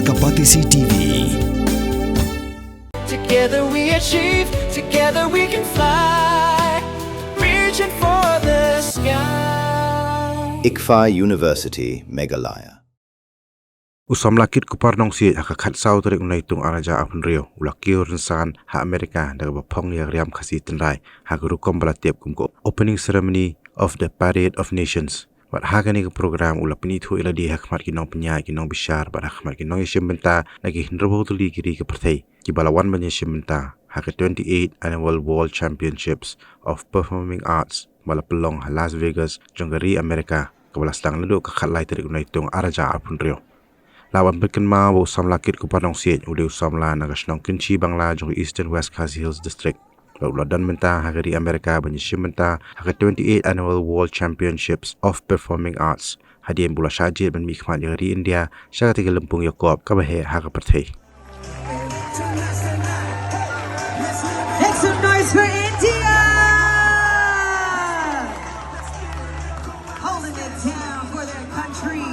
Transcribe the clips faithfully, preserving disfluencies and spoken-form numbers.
Ka Batesi T V. Together we achieve, together we can fly, reaching for the sky. ICFAI University, Meghalaya. U samla Kitkupar Nongsiej ha ka khatsaw tarik u Naitung arhajar arphew hynriew u la kiew rynsan ha Amerika da kaba phong ïa ka riam Khasi tynrai ha ka rukom ba la tip kum ka Opening Ceremony of the Parade of Nations. Bad ha kane ka program u la pynithuh ïa lade ha khmat ki nongpynïaid, ki nongbishar bad ha khmat ki nongïashim bynta na ki hynriewphew tylli ki ri ka pyrthei kiba la wan ban ïashim bynta ha ka twenty-eighth Annual World Championships of Performing Arts ba la pynlong ha Las Vegas jong ka ri Amerika, kaba la sdang naduh ka khatlai tarik u Naitung arhajar arphew hynriew. Lah ban pynkynmaw ba u samla Kitkupar Nongsiej u dei u samla na ka shnong Kynshi Bangla jong ka Eastern West Khasi Hills District. Bad u la don bynta ha ka ri Amerika ban ïashim bynta ha ka twenty-eighth Annual World Championships of Performing Arts, hadien ba u la shah jied ban mihkhmat ïa ka ri India sha katei ka lympung ïakop kaba heh ha ka pyrthei. Make some noise for India! Holding it down for their country.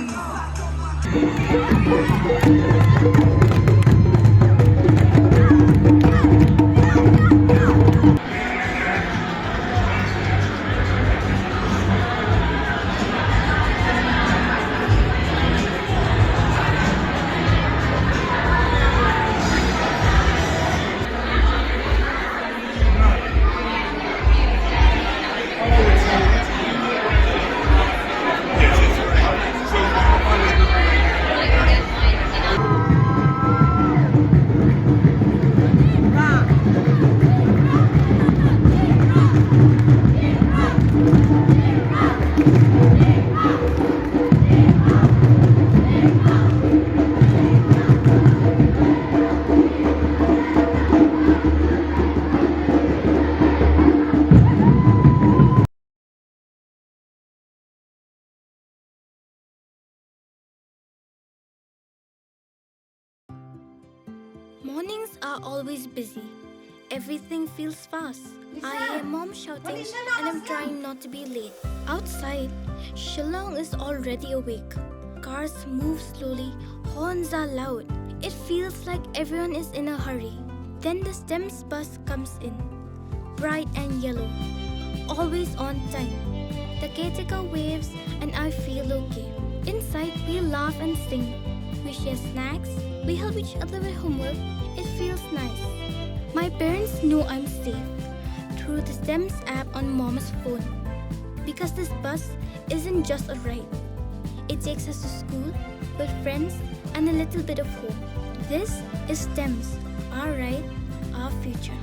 Mornings are always busy. Everything feels fast. I hear mom shouting and I'm trying not to be late. Outside, Shillong is already awake. Cars move slowly, horns are loud. It feels like everyone is in a hurry. Then the STEMS bus comes in. Bright and yellow. Always on time. The caretaker waves and I feel okay. Inside, we laugh and sing. We share snacks. We help each other with homework. It feels nice. My parents know I'm safe through the STEMS app on mom's phone. Because this bus isn't just a ride. It takes us to school, with friends, and a little bit of hope. This is STEMS, our ride, our future.